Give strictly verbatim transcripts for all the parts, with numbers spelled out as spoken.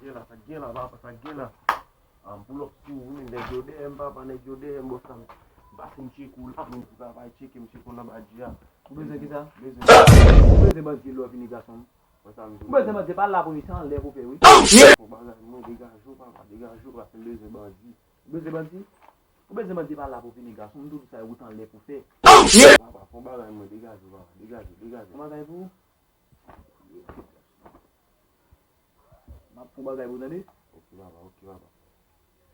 Gen la, sa k gen la, papa, sa k gen la. Ah, m pull up sou ou, men nèg yo dèyè m, papa, nèg yo dèyè m, bòs la, m pase m tcheke w la, men ti papa tcheke m, tcheke w nan badji a. Ou bezwen ki sa? Bezwen. Ou bezwen bandi lè w vini gason m? Mwen sa m di. Ou bezwen bandi, pa la pou li, se anlè pou fè, wi. Fò bagay mwen, degaje w, papa, degaje w, pase m bezwen bandi. Ou bezwen bandi? Ou bezwen bandi, pa la pou vini gason m, m toujou sa wout anlè pou fè. Papa, fò bagay mwen, degaje w, papa, degaje, degaje. Fò bagay pou ou? M ap fè yon bagay pou ou tande. Ok, papa, ok, papa.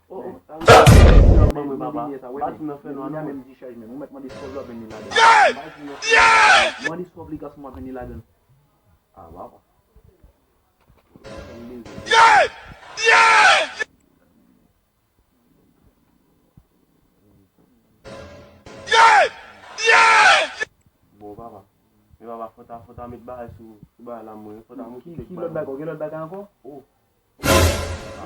Oh, oh. Ban mwen, papa. Bati nan fè nwa, non. Menm dichaj menm. Ou mèt mande sòv la, vin li ladan. Bati nan fè nwa. Mande sòv li, gason m ap vin li ladan. Ah, papa. Bon, papa. Men papa, fò ta, fò ta met bagay sou, sou bagay la, mwen. Fò ta monte kèk bagay. Ki lòt bagay? Ou gen lòt bagay ankò? Oh.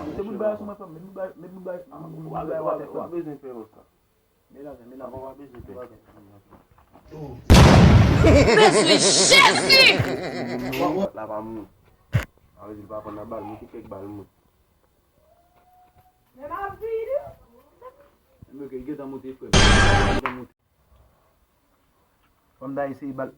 Mete bout bagay sou mwen, frè m. Mete bout bagay, mete bout bagay, mete bout bagay atè, frè m. Ou pa bezwen fè konsa. Men lajan, men lajan. Papa, ou pa bezwen fè. Bezwen Jezi! La pa moun. A vle di l pa pran nan bal, monte kèk bal, mwen. Men m ap vini. Mwen ke gentan monte, frè m. Gentan monte. Fò m ta eseye bal.